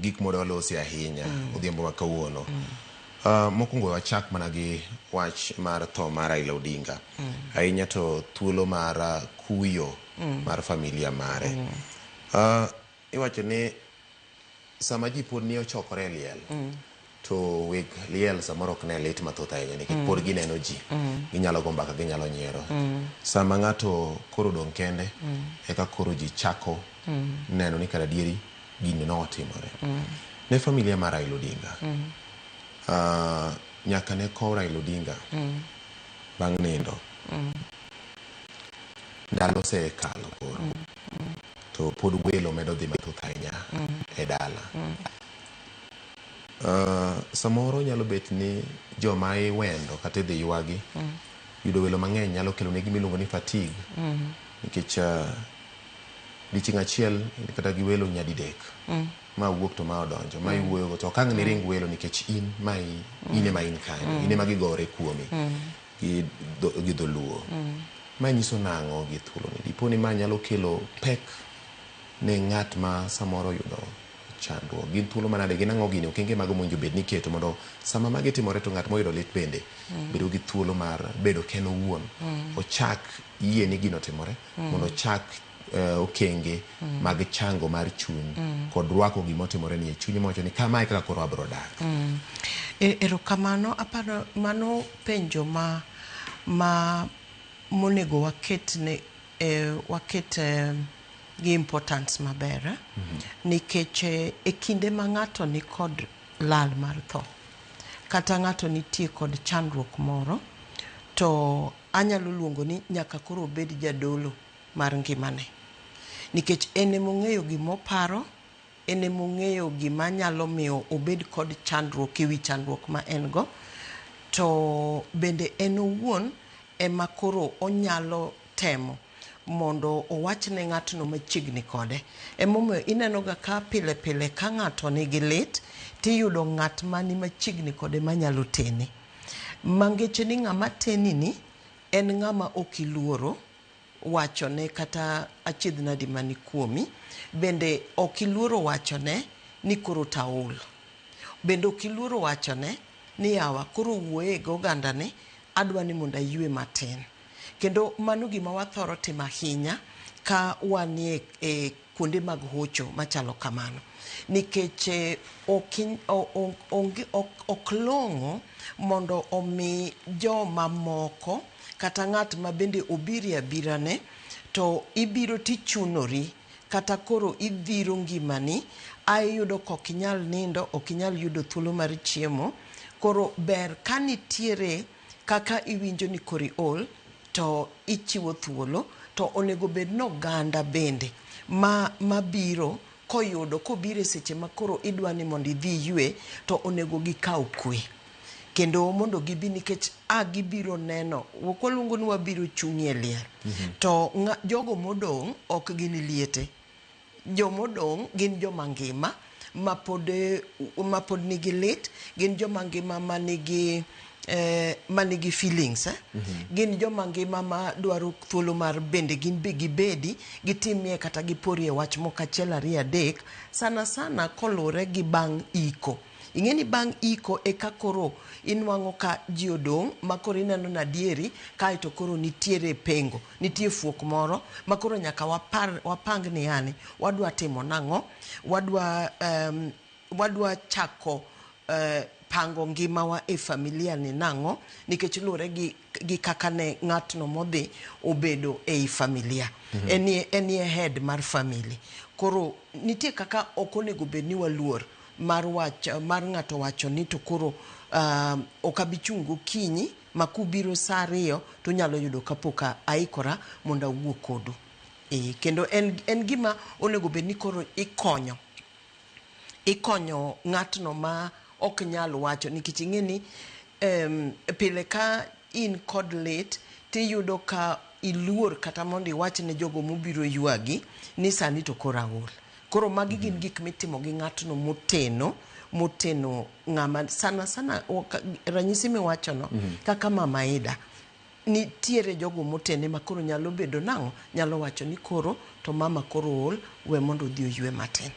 gik modwa losi ahinya odhiambo ma kawuono. Mokwongo wachak mana gi wach mar tho mar Raila Odinga. Ahinya to thuolo mar kuyo mar familia mare. Iwacho ni sama ji pod ni ochokore e liel to weg liel samoro ok ne lit mathoth ahinya nikech pod gineno ji, ginyalo go mbaka, ginyalo nyiero. Sama ng'ato koro odong' kende eka koro ji chako neno ni kara adieri gini notimore. Ne familia mar Raila Odinga, nyaka ne kow Raila Odinga bang' nindo, ndalo osekalo koro to pod welo medo dhi mathoth ahinya e dala. Samoro nyalo bet ni joma iwendo kata idhi ywagi yudo welo mang'eny nyalo kelo ne gima iluongo ni fatigue nikech odiochieng' achiel kata gi welo nyadidek ma wuok to ma odonjo ma iwuoyogo to ok ang' niring welo nikech in ma in ema in kanyo, in ema gigore kuomi gi dholuo. Ma nyiso nang'o gi thuolo ni dipo ni ma nyalo kelo pek ne ng'at ma samoro oyudo chandruok? Gin thuolo manade, gin ang'o gini, okenge mago mowinjo bed ni iketo mondo sama magi timore to ng'at moyudo lit bende bedo gi thuolo mar bedo ken owuon, ochak yie ni gino otimore mondo ochak okenge mag chango mar chuny kod rwako gima otimore ni e chunye mowacho ni kamae kaka koro abro dak. Erokamano, aparo mano penjo ma monego waket ne waket gi importance maber nikech e kinde ma ng'ato ni kod lal mar tho kata ng'ato nitie kod chandruok moro, to anyalo luongo ni nyaka koro obed jadolo mar ngimane nikech en emong'eyo gimoparo, en emong'eyo gima nyalo miyo obed kod chandruok ewi chandruok ma en go, to bende en owuon ema koro onyalo temo mondo owach ne ng'atno machiegni kode. Emomiyo ineno ga ka pile pile ka ng'ato nigi lit tiyudo ng'at mani machiegni kode manyalo tene. Mangeche ni ng'ama teni ni en ng'ama ok iluoro wachone kata achiedh nadi mani kuomi, bende ok iluoro wachone ni koro taol, bende ok iluoro wachone ni yawa koro wuoye gi oganda ni adwa ni mondo aywe matin. Kendo mano gima wathoro timo ahinya ka wanie e kuonde mag hocho machalo kamano nikech ok long'o mondo omi joma moko kata ng'at ma bende obiro abirane to ibiro tichunori kata koro idhiro ngimani ae iyudo ka ok inyal nindo, ok inyal yudo thuolo mar chiemo. Koro ber ka nitiere kaka iwinjo ni koro iol to ichiwo thuolo, to onego bed ni oganda bende ma mabiro koyudo kobiro e seche ma koro idwa ni mondo idhi iywe to onego gikaw kwe kendo mondo gibi nikech a gibiro neno, ok waluongo ni wabiro chung'ie liel to jogo modong' ok gin liete, jomodong' gin joma ngima mapod nigi lit, gin joma ngima manigi feelings, Gin joma ngima ma dwaro thuolo mar bende gin be gibedi gitimie kata giporie wach moko achiel ariyo adek, sana sana koluwore gi bang' iko. Ing'e ni bang' iko eka koro inwang'o ka ji odong' ma koro ineno ni adieri kaeto koro nitiere pengo, nitie fuok moro ma koro nyaka wapar, wapang ni yani wadwa timo nang'o, wadwa chako pango ngimawa e familia ni nang'o nikech luwore gi kaka ne ng'atno modhi obedo ei familia. Enie head mar family. Koro nitie kaka ok onego bed ni waluor mar wach mar ng'ato wacho ni to koro ok abi chung' gokinyi ma kubiro saa 2 to unyalo yudo kapok aikora mondo awuo kodu. Kendo en gima onego bed ni koro ikonyo ng'atno ma ok nyal wacho nikech ing'e ni pile ka in kod lit tiyudo ka iluor kata mondo iwach ne jogo mobiro ywagi ni sani to koro aol. Koro magi gin gik mitimo gi ng'atno moteno ng'ama sana sana ranyisi miwachono kaka Mama Ida nitiere jogo motene ma koro nyalo bedo nang'o, nyalo wacho ni koro to mama koro ool, we mondo odhi oywe matin.